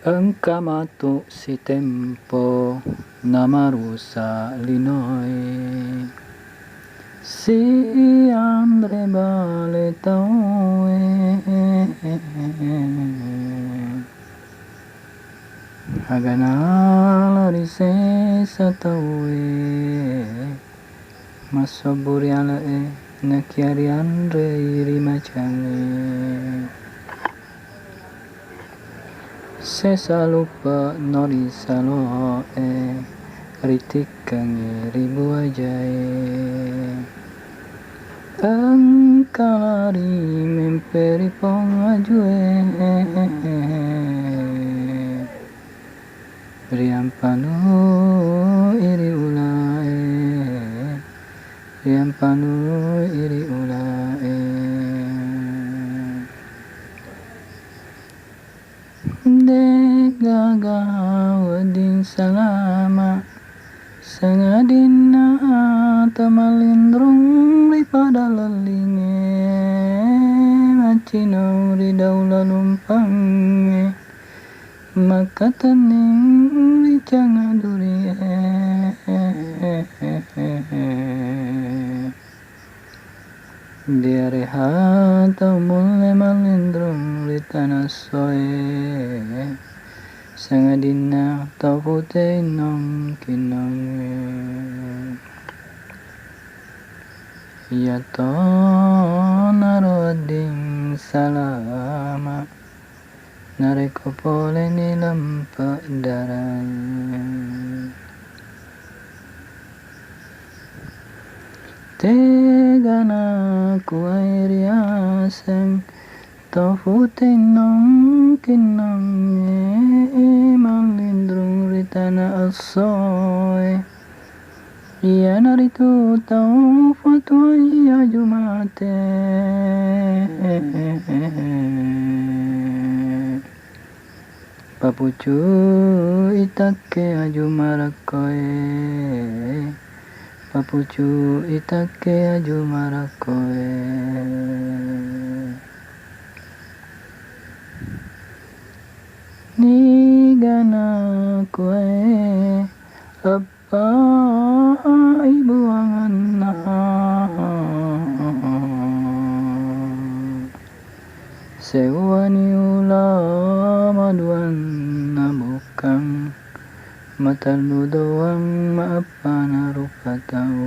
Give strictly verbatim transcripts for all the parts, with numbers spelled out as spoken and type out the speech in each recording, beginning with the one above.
Engka matu sitempo namarusa linoe, sianre bale tauwe, agana lari sesa tauwe, massobbu ri ale'e, nakia rianrei ri macangnge. Sesa lupe no ri saloe, ritikkengngi ri buajae. Engka lari mempe ri pong ajue, riampanui ri ulae, riampanui ri ulae. De'gaga wedding salama, sangadinna tamallinrung ri pada lellingnge, maccinong ri daula lumpangnge, makkatenning ri cangadurie. Diareha tau mulle mallinrung ri tana essoe, sangadinna tau pute innong-kinnongnge. Iyatonaro wedding salama, narekko poleni lempe darae. Tegana kuwae riaseng tau pute innong-kinnongnge, mallinrung ri tana essoe. Iyanaritu tau patuai aju mate. Papucui takke aju marakkoe, papucui takke aju marakkoe. Nigana kuwae ap- Pa'i buanganna, seuwani ula maduanna bukkang, matellu doang maeppana rupa tau.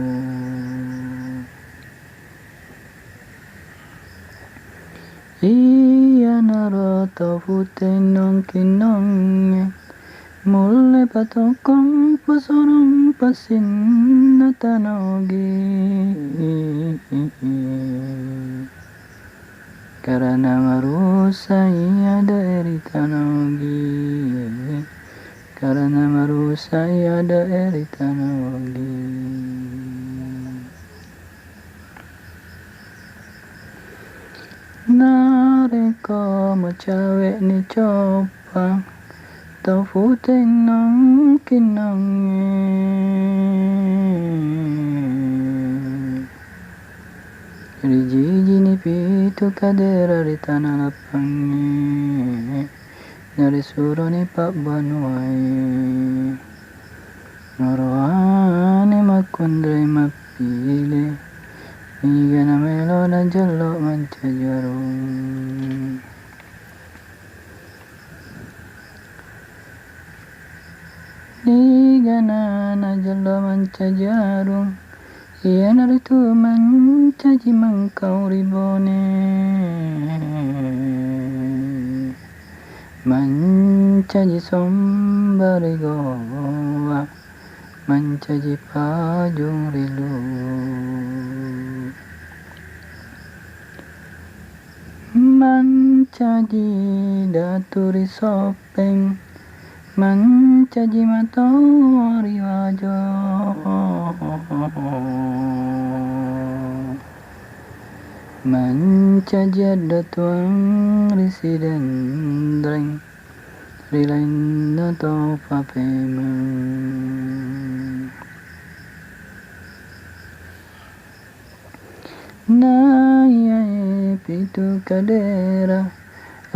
Iyanaro tau pute nongki-nongnge, mulle patokkong pasorong passinna tana Ogi. Karena marusai adae ri tana Ogi, karena marusai adae ri tana Ogi. Narekko macawe'ni coppang, tau pute nongki-nongnge, rijijini pitu kadera ri tana lappangnge, narisuroni pabbanuae. Oroane makkunrai mappile, niga namaelo najello mancaji arung. Nigana najello mancaji arung, iyanaritu mancaji mangkau ri Bone, mancaji somba ri Gowa, mancaji pajung ri Luwu, mancaji datu ri Soppeng, mancaji matoa ri Wajo, mancaji addatuang ri Sidenreng, ri lainna to papemeng. Naiyae pitu kadera,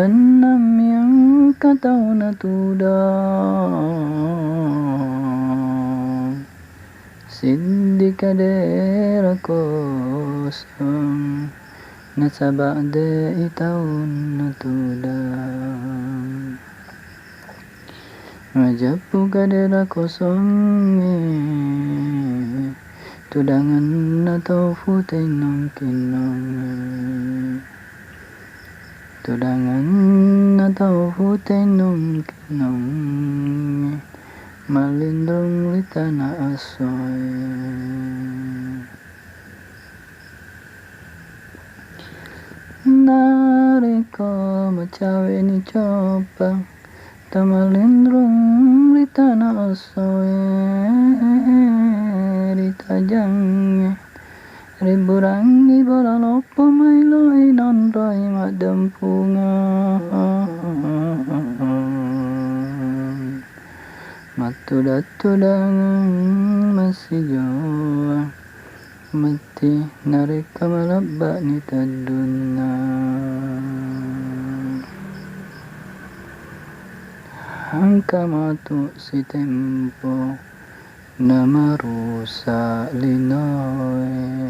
enneng miang Tatauna tudang, siddi kadera kosong, nasaba de itaunna tudang. Majeppu kadera kosongnge, tudangenna tau pute nongki-nongnge. Tudangenna tau pute nongki-nongnge, mallinrung ri tana essoe. Narekko macaweni coppa, tamalinrung ri tana essoe, ri tajangnge, riburangngi bola loppo mailoi nonroi maddempungeng. Mattuda-tudangeng massijoa. Matti narekko malebba'ni teddunna, engka matu sitempo namarusa linoe.